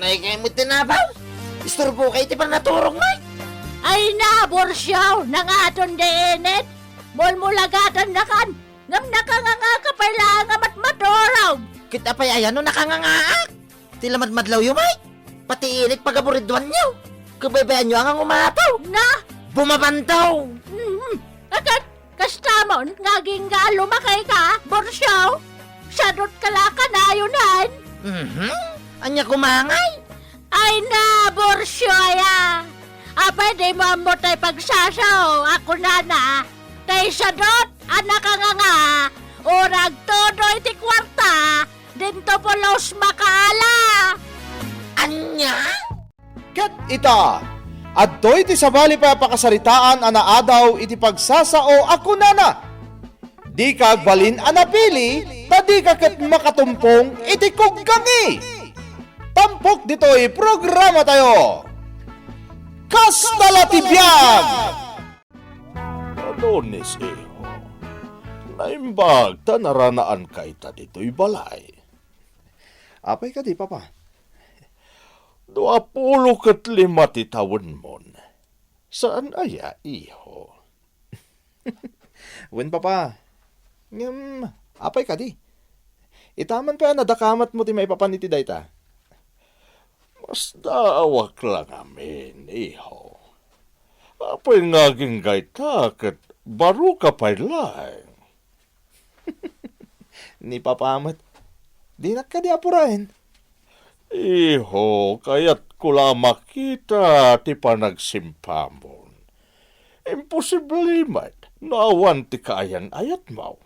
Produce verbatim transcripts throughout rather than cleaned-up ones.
Ay, kay mo tinabaw? Isturbo kay ti panaturog, Mike. Ay na, Borsiaw, nangaton di init. Mulmulagatannakan, ngem nakanganga ka pay laeng a matmaturog. Ket apay aya no nakangangaak? Ti lamadmadlawyo, Mike. Pati init pagaburidwanyo. Kabaybayanyo a nga umataw. Na? Bumabantaw. Mhm. Akat, kastamon nga agingga a lumakay ka, Borsiaw? Sadot ka la kanayon. Mhm. Ania kumangay? Ay na, Borsiaw aya. Apay di mo ammo tay pagsasao, a kunana, tay sadot a nakanganga, urag todo iti kuarta, dinto pulos makaala. Ania? Ket ita, adtoy ti sabali pay a pakasaritaan a naadaw iti pagsasao a kunana, "Dika agbalin a napili, ta dika ket makatumpong iti kuggangi." Tampok ditoy programatayo. Kasta la ti biag! Adonis, iho, naimbag ta naranaanka ita ditoy balay. Apay kadi, Papa? Duapulo ket lima ti tawenmon. Saan aya, iho? Wen, Papa. Ngem, apay kadi? Ita man pay a nadakamatmo ti maipapan iti dayta. Masdaawak la ngamin, iho. Apay nga agingga ita ket baroka pay laeng? Ni Papa met, dinak kadi apuraen. Iho, kayatko la a makita ti panagsimpamon. Imposible met no awan ti kaayan-ayatmo.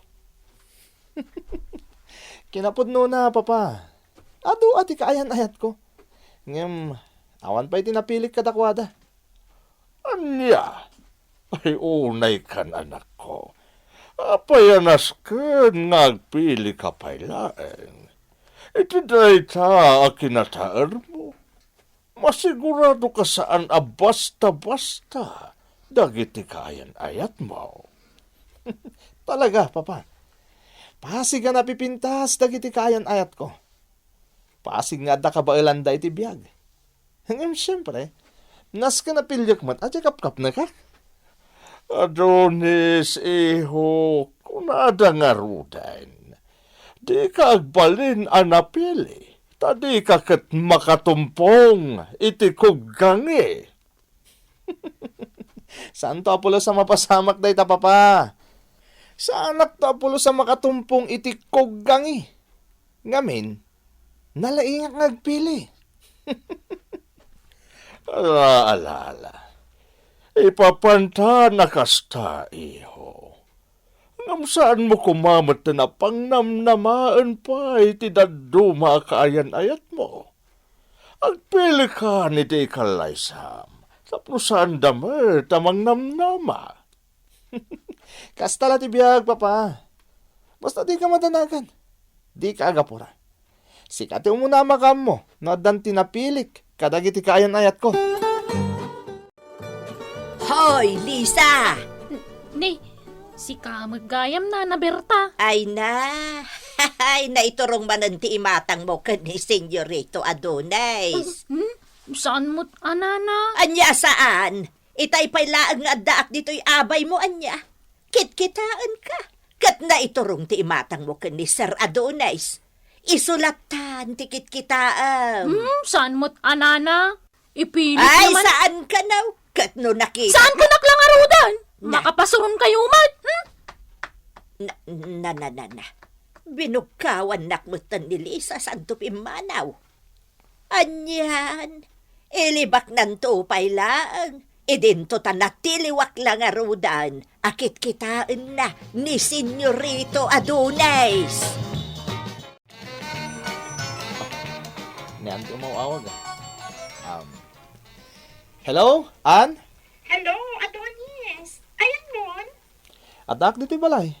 Kinapudnona, Papa. Adu a ti kaayan-ayatko. Ngem, awan pay ti napilik kadakuada. Ania? Ay, unaykan, anakko. Apay a nasken nga agpilika pay laeng? Iti dayta a kinataermo, masiguradoka saan a basta-basta dagiti kaayan-ayatmo. Talaga, Papa. Pasig a napipintas dagiti kaayan-ayatko. Pasig nga adda kabaelanda iti biag. Ngem siempre, nasken a piliek met a diak kapkapnekak. Adonis, iho, kunada ngaruden, dika agbalin a napili, ta dika ket makatumpong iti kuggangi. Saanto a pulos a mapasamak dayta, Papa. Saanakto a pulos a makatumpong iti kuggangi. Ngamin, nalaingak nga agpili. Ala, ala, ala. Ipapanta a kasta, iho. Ngem saanmo koma met a pangnamnamaen pay ti dadduma a kaayan-ayatmo. Agpilika iti ikallaysam, tapno saanda met a mangnamnama. Kasta la ti biag, Papa. Basta dika madanagan. Dika agapura. Sika ti umuna a makaammo no addan ti napilik kadagiti kaayan-ayatko. Hoy, Lisa! Ni, sika met gayam, Nana Berta. Ay na. Ay, naiturong manen ti imatangmo ken ni Senyorito Adonis. Hmm? Saan met a, Nana? Ania saan? Itay pay laeng nga addaak ditoy abaymo, ania? Kitkitaenka. Ket naiturong ti imatangmo ken ni Sir Adonis. Isu lattan ti kitkitaem. Hmm, saan met a, Nana? Ipilit Ay, naman. Saan ka, naw? Ket no nakita Saan ka naklangarudan? Na. Makapasuron kayo met, hmm? Na, na, na, na, na. Binugkawannak metten ni Lisa, saanto pimmanaw. Anian, ilibaknanto pay laeng, idinto ta natiliwak la ngaruden a kitkitaenna ni Senyorito Adonis. Ni Ann ti umawawag, ah. Um, hello, Ann? Hello, Adonis. Ayanmon? Addaak ditoy balay.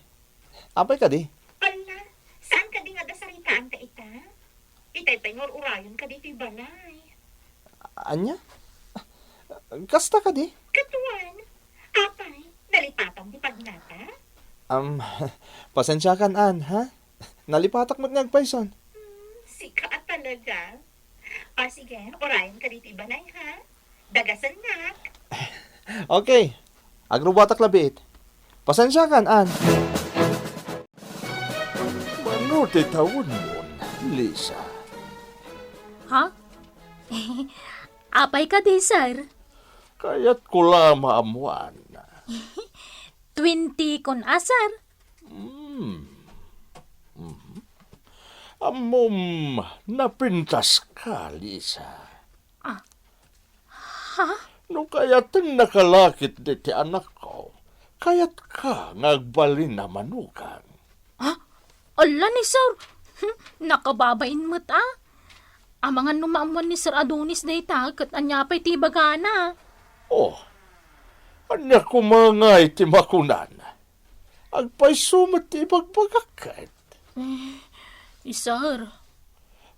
Apay kadi? Ala, saan kadi nga adda saritaanta ita? Itay pay nga ur-urayon kadi iti balay. Ania? Kasta kadi? Katuan. Apay, nalipatam ti pagnata? Am, pasensiakan, Ann, ha? Nalipatak met nga agpayson. Hmm, sika a talaga. Ah, sige. Urayen ka ditoy balay, ha? Dagasennak. Okay. Agrubatak labiit. Pasensiakan, Ann. Mano ti tawenmon, Lisa? Ha? Apay kadi, sir? Kayatko la maammoan. Twenty kun a, sir? Hmm. Mhm. Ammom, napintaska, Lisa. Ah. Ha? No kayatennaka la ketdi ti anakko, kayatka nga agbalin a manugang. Ha? Ala ni sir! Hmm, nakababain met, a. Amangan no maammuan ni Sir Adonis dayta, ket ania pay ti ibagana? Oh, ania koma ngay ti makunana? Agpayso met ti ibagbagak ket. Eh, sir.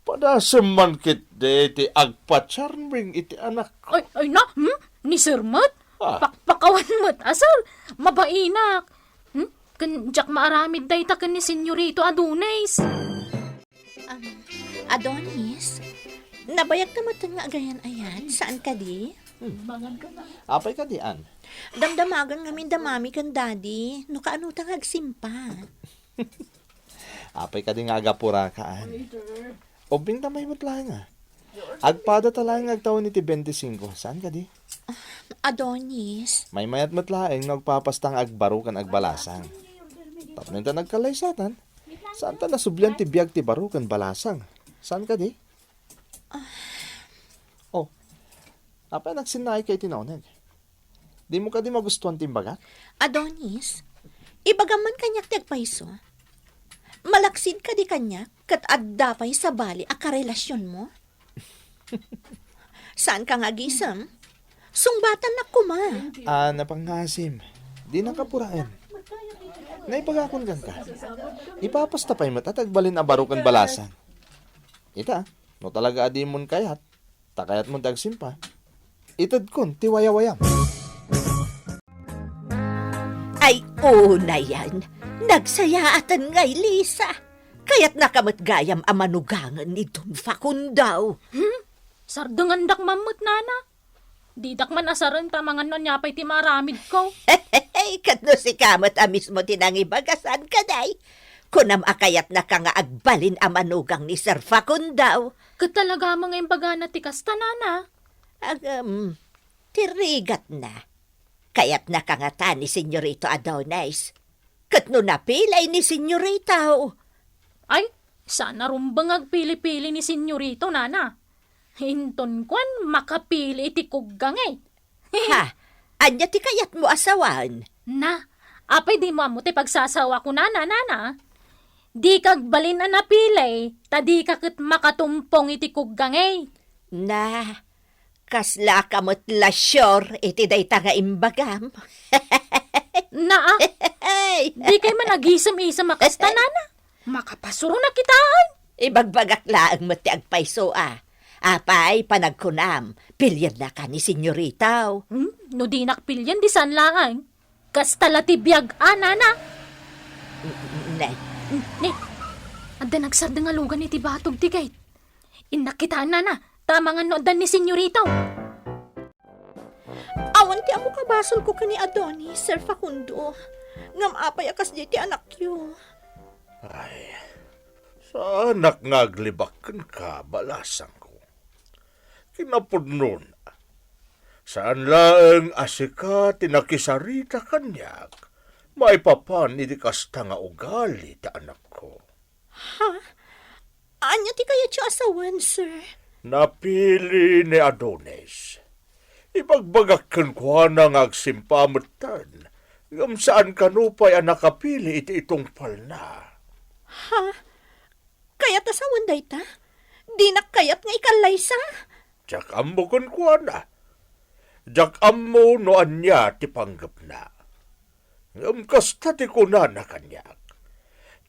Padasem man ketdi ti agpacharming iti anakko. Ay, ay na, hmm? Ni sir met? Ah. Pakpakawan met, a, sir. Mabainak. Hmm? Ken diak maaramid dayta ken ni Senyorito Adonis. Um, Adonis, nabayagka met nga agayan-ayan, saan kadi? Hmm. Apay kadi, Ann? Damdamagan ngamin da Mami ken Daddy, no kaano ta nga agsimpa. Apay kadi nga agapuraka, Ann? Ubbingta met laeng, a. Agpadata laeng nga agtawen iti bente singko. Saan kadi? Adonis. Maymayat met laeng no agpapasta nga agbaro ken agbalasang. Tapno inta nagkallaysatan, saanta nasublian ti biag ti baro ken balasang. Saan kadi? Ah. Oh, apay nagsinnaayka iti nauneg? Dimo kadi magustuan ti imbagak? Adonis, ibagam man kaniak ti agpayso. Malaksid kadi kaniak ket adda pay sabali a karelasionmo? Saanka nga agisem? Sungbatannak koma. Ah, napangngaasim. Dinaka puraen. Naibagakon kenka. Ipapasta pay met a ti agbalin a baro ken balasang. Ita, no talaga a dimon kayat, ta kayatmon ti agsimpa, itedkon ti wayawayam. Ay, unayen, nagsayaatan ngay, Lisa. Kayatnaka met gayam a manugangen ni Don Facundo. Hmm? Sardengandak man met, nana. Didak man asaren ta amangan no ania pay ti maaramidko. Ket no sika met a mismo ti nangibaga, saan kadi? Kunam a kayatnaka nga agbalin a manugang ni Sir Facundo. Ket talaga met nga imbagana ti kasta, nana? Agem, ti rigatna. Kayatnaka ngata ni Senyorito Adonis. Ket no napili ni Senyorito. Ay, saan a rumbeng agpili-pili ni Senyorito, nana. Inton kuan, makapili iti kuggangay. Ha? Ania ti kayatmo a sawen? Na, apay dimo ammo ti pagsasawako, nana, nana? Dika agbalin a napili, ta dika ket makatumpong iti kuggangay. Na, kaslaka met la sure iti dayta nga imbagam. Na, a? Dikay man agisem-isem a kasta, nana. Makapasuronak kitaen. Ibagbagak laeng met ti agpayso, a. Apay, panagkunam, piliennaka ni Senyorito. Hmm? No dinak pilien, di saan laeng. Kasta la ti biag, a, nana. Ne. Ne. Adda nagsardeng a lugan iti batog ti gate. Innak kitaen, nana. Ta amangan no adda ni Senyorito. Awan ti ammok a basolko ken ni Adonis, Sir Facundo. Ngem apay a kasdiay ti anakyo? Ay, saanak nga aglibak kenka, balasangko. Kinapudnona, saan laeng a sika ti nakisarita kaniak maipapan iti kasta nga ugali ti anakko. Ha? Ania ti kayatyo a sawen, sir? Napili ni Adonis. Ibagbagak kenkuana nga agsimpa metten, ngem saan kano pay a nakapili iti itungpalna. Ha? Kayat a sawen dayta? Dinak kayat nga ikallaysa. Diak ammo kenkuana. Diak ammo no ania ti panggepna. Ngem kasta ti kunana kaniak,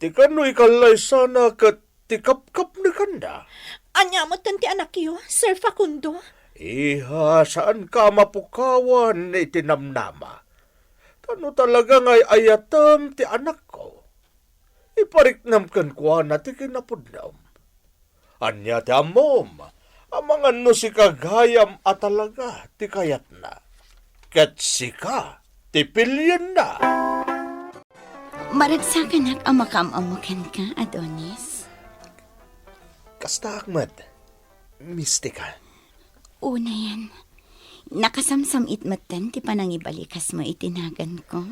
ti kano ikallaysana ket ti kapkapnekanna. Ania metten ti anakyo, Sir Facundo? Iha, saanka a mapukawan iti namnama. Ta no talaga nga ay-ayatem ti anakko, ipariknam kenkuana ti kinapudnam. Ania ti ammom? Amangan no sika gayam a talaga ti kayatna, ket sika ti pilienna. Maragsakanak a makaam-ammo kenka, Adonis. Kastaak met, Mistika. Unayen, nakasamsam-it metten ti panangibalikasmo iti naganko.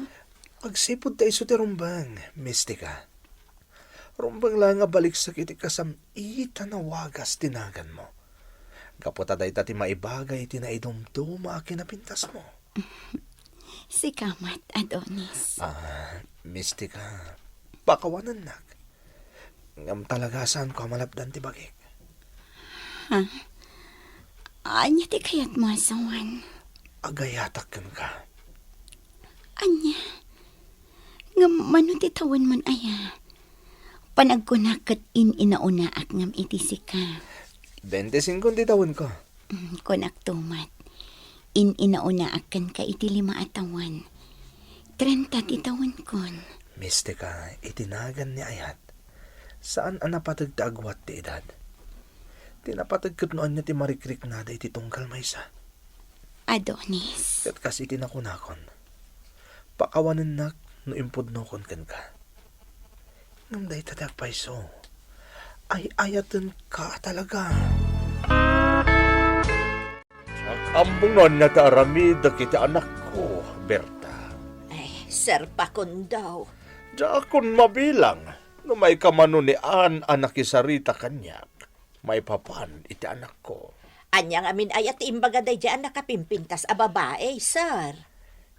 Agsipud ta isu ti rumbeng, Mistika. Rumbeng laeng a baliksek iti kasam-it a nawagas ti naganmo. Gapu ta dayta ti maibaga iti naidumduma a kinapintasmo. Sika met, Adonis. Ah, Mistika, pakawanennak. Ngem talaga saanko a malapdan ti bagik. Ha? Ania ti kayatmo a sawen? Agayatak kenka. Ania? Ngem mano ti tawenmon aya? Panagkunak ket in-inaunaak ngem iti sika. Bente singko ti tawenko. Mm, kunak tumat. In-inaunaak kenka iti lima a tawen. Trenta ti tawenkon. Mistika, iti nagan ni Ayat, saan a napateg ti agwat ti edad. Ti napateg ket no ania ti marikriknada iti tunggal maysa. Adonis. Ket kas iti nakunakon, pakawanennak no impudnokon kenka. Ngem dayta ti agpayso. Ay-ayatenka a talaga. Diak ammo no ania ti aramidek iti anakko, Berta. Ay, Sir Facundo. Diakon mabilang no maikkamano ni Ann a nakisarita kaniak maipapan iti anakko. Ania ngamin aya ti imbaga daydiay a nakapimpintas a babai, sir?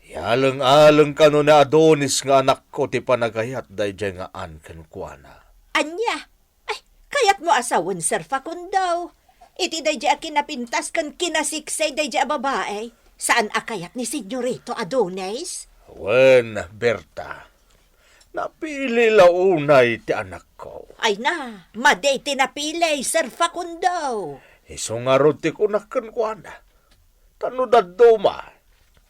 Yaleng-aleng kano ni Adonis nga anakko ti panagayat daydiay nga Ann kenkuana. Ania? Ay, kayatmo a sawen, Sir Facundo. Iti daydiay a kinapintas ken kinasiksay daydiay a babai, saan a kayat ni Senyorito Adonis? Wen, Berta. Napili la unay ti anakko. Ay na, madi ti napili, Sir Facundo. Isu ngarud ti kunak kenkuana. Ta no dadduma,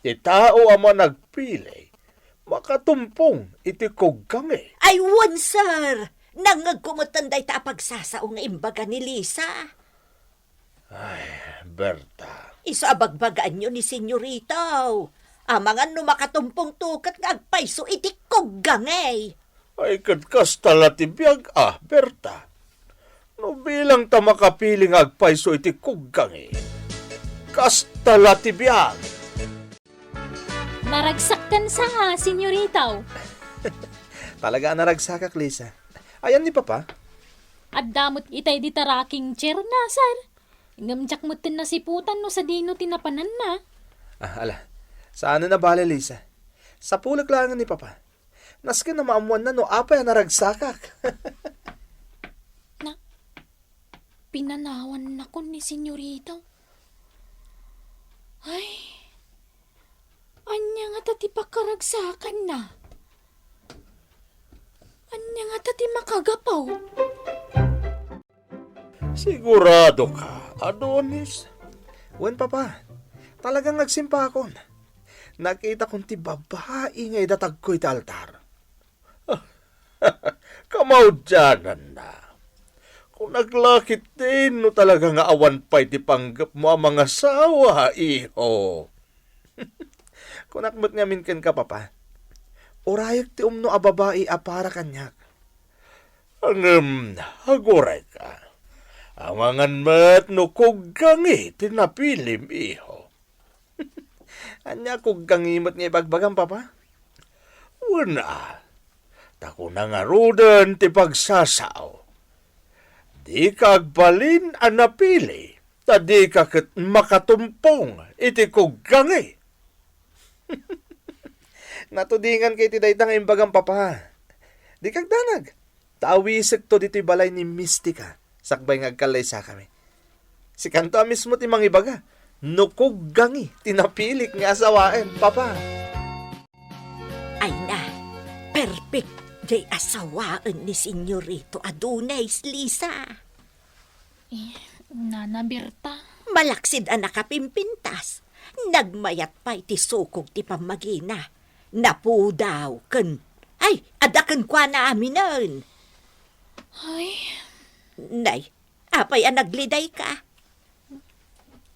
ti tao a managpili, makatumpong iti kuggangi. Ay, wen, sir. Nangngegko metten dayta a pagsasao nga imbaga ni Lisa. Ay, Berta. Isu a bagbagaanyo ni Senyorito. Amangan no makatumpongto ket nga agpayso iti kuggangi. Ay, ket kasta la ti biag a, Berta. No bilang ta makapili nga agpayso iti kuggangi, kasta la ti biag. Naragsak kenka, Senyorito. Talaga a naragsakak, Lisa. Ayan ni Papa? Adda met itay dita rocking chair na, sir. Ngem diak metten nasiputan no sadino ti napananna. Ah, ala. Saan a nabale, Lisa. Sapulek laeng ni Papa. Nasken a maammoanna no apay a naragsakak. Na, pinanawannakon ni Senyorito. Ay, ania ngata ti pakaragsakanna? Ania ngata ti makagapu? Sigurado ka, Adonis? Wen, Papa. Talagang agsimpakon. Nakitakon ti babai nga idatagko iti altar. Kamaudiananna. Kunak la ketdin no talaga nga awan pay ti panggepmo a mangasawa, iho. Kunak met ngamin kenka, Papa. Urayek ti umno a babai a para kaniak. Ngem, agurayka. Amangan met no kuggangi ti napilim, iho. Ania kuggangi met nga ibagbagam, Papa? Wen a, ta kuna ngaruden ti pagsasao. Dika agbalin a napili, ta dika ket makatumpong iti kuggangi. Natudinganka iti dayta nga imbagam, Papa. Dika agdanag. Ta awisekto ditoy balay ni Mistika, sakbay nga agkallaysakami. Sikanto a mismo ti mangibaga, no kuggangi ti napilik nga asawaen, Papa. Ay na, perfect jay asawaen ni Senyorito Adonis, Lisa. Eh, Nana Berta. Malaksid a nakapimpintas, nagmayat pay ti sukog ti pammagina. Napudaw ken, ay, adda kenkuana aminen. Ay. Nay, apay a naglidayka?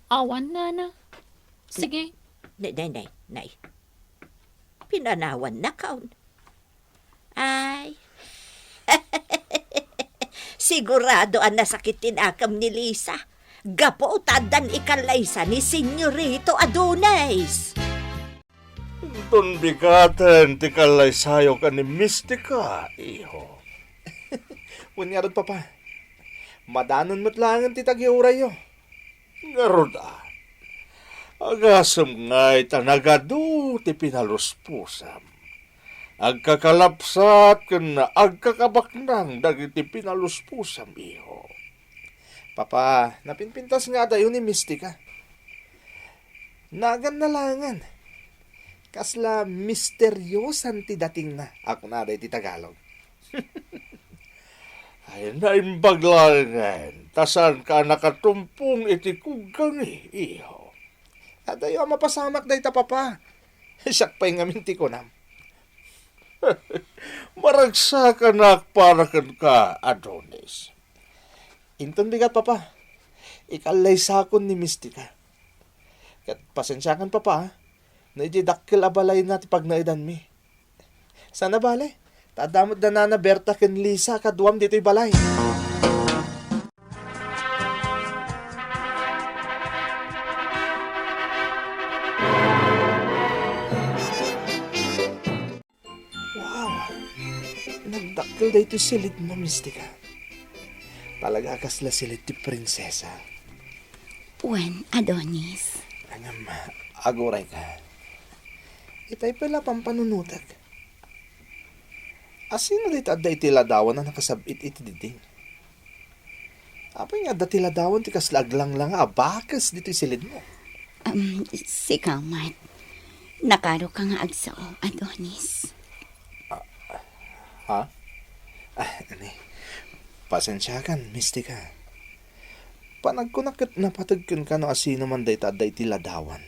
Awan, nana. Sige. Nay, nay, nay, nay. Pinanawannakon. Ay. Sigurado a nasakit ti nakem ni Lisa. Gapu ta addan ikallaysa ni Senyorito Adonis. Inton bigaten ti kallaysayo ken ni Mistika, iho. Wen ngarud, Papa. Madanon met laengen ti tagiurayyo. Ngarud a, agasem ngay ta nagadu ti pinaluspusam. Agkakalapsat ken agkakabaknang dagiti pinaluspusam, iho. Papa, napinpintas nga adayo ni Mistika. Naganna laengen. Kasla misteriosan ti datingna, a kunada iti Tagalog. Ay, naimbag laengen, ta saanka a nakatumpong iti kuggangi, iho. Adayo a mapasamak dayta, Papa. Siak pay ngamin ti kunam. Maragsakanak para kenka, Adonis. Inton bigat, Papa, ikallaysakon ni Mistika. Ket pasensiakan, Papa, no idiay dakkel a balayna ti pagnaedanmi. Saan a bale, ta adda met da Nana Berta ken Lisa a kaduam ditoy balay. Wow! Nagdakkel daytoy silidmo, Mistika. Talaga a kasla silid ti prinsesa. Wen, Adonis. Ngem, agurayka. Itay pay la pampanunotek. Asino dayta adda iti ladawan a nakasab-it iti diding? Apay nga adda ti ladawan ti kasla aglanglanga a bakes ditoy silidmo? Um, sika met. Nakaroka nga agsao, Adonis. Ah, ha? Ah, ani? Pasensiakan, Mistika. Panagkunak ket napateg kenka no asino man dayta adda iti ladawan.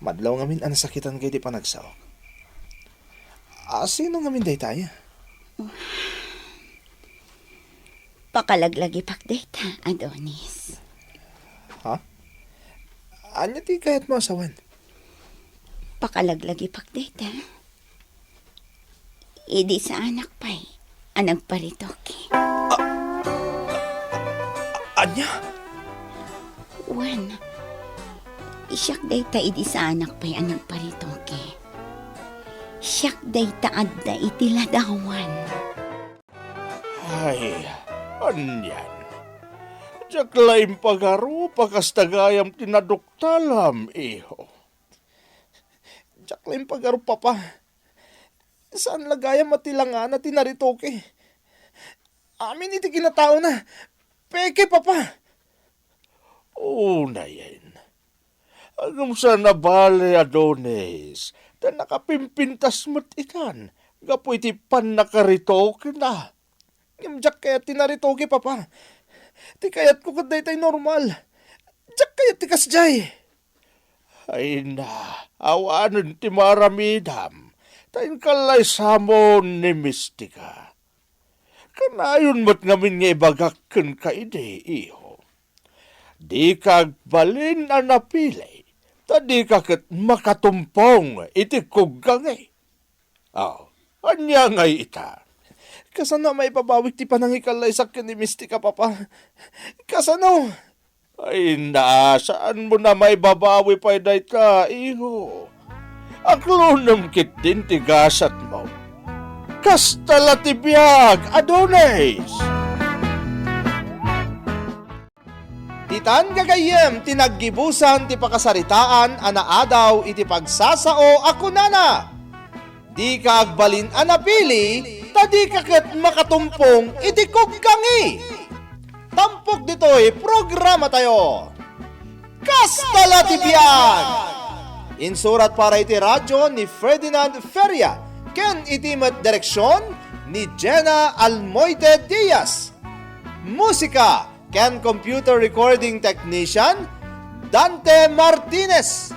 Madlaw ngamin a nasakitanka iti panagsaok. Asino ngamin dayta aya? Pakalaglagipak dayta, Adonis. Ha? Ania ti kayatmo a sawen? Pakalaglagipak dayta. Idi saanak pay a nagparitoke. A-, a-, ania? Wen, siak dayta idi saanak pay a nagparitoke. Siak dayta adda iti ladawan. Ay, anian? Diak la impagarup a kasta gayam ti naduktalam, iho. Diak la impagarup, Papa. Saan la gayam a ti langana ti naritoke. Amin iti kinataona. Peke, Papa. Unayen. Ngem saan a bale, Adonis, ta nakapimpintas met itan gapu iti pannakaritokena. Ngem diak kayat ti naritoke, Papa. Ti kayatko ket daytay normal. Diak kayat ti kasdiay. Ay na, awanen ti maaramidam, ta inkallaysamon ni Mistika. Kanayon met ngamin nga ibagak kenka idi, iho. Dika agbalin a napili, ta dika ket makatumpong iti kuggangi. Aw, ania ngay ita? Kasano a maibabawik ti panangikallaysak ken ni Mistika, Papa? Kasano? Ay na, saanmo a maibabawi pay dayta, iho. Aklonem ketdin ti gasatmo. Kasta la ti biag, Adonis! Ditan gagayyem ti naggibusan ti pakasaritaan a naadaw iti pagsasao a kunana, "Dika agbalin a napili, ta dika ket makatumpong iti kuggangi." Tampok ditoy programatayo. Kasta la ti biag! Insurat para iti radyo ni Ferdinand Feria ken iti met direksion ni Jenna Almoite Diaz. Musika ken computer recording technician, Dante Martinez.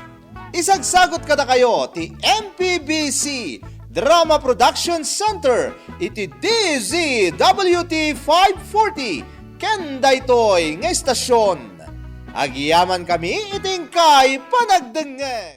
Isagsagot kadakayo ti M P B C Drama Production Center iti D Z W T five forty ken daytoy nga istasyon. Agyamankami iti inkay panagdengngeg.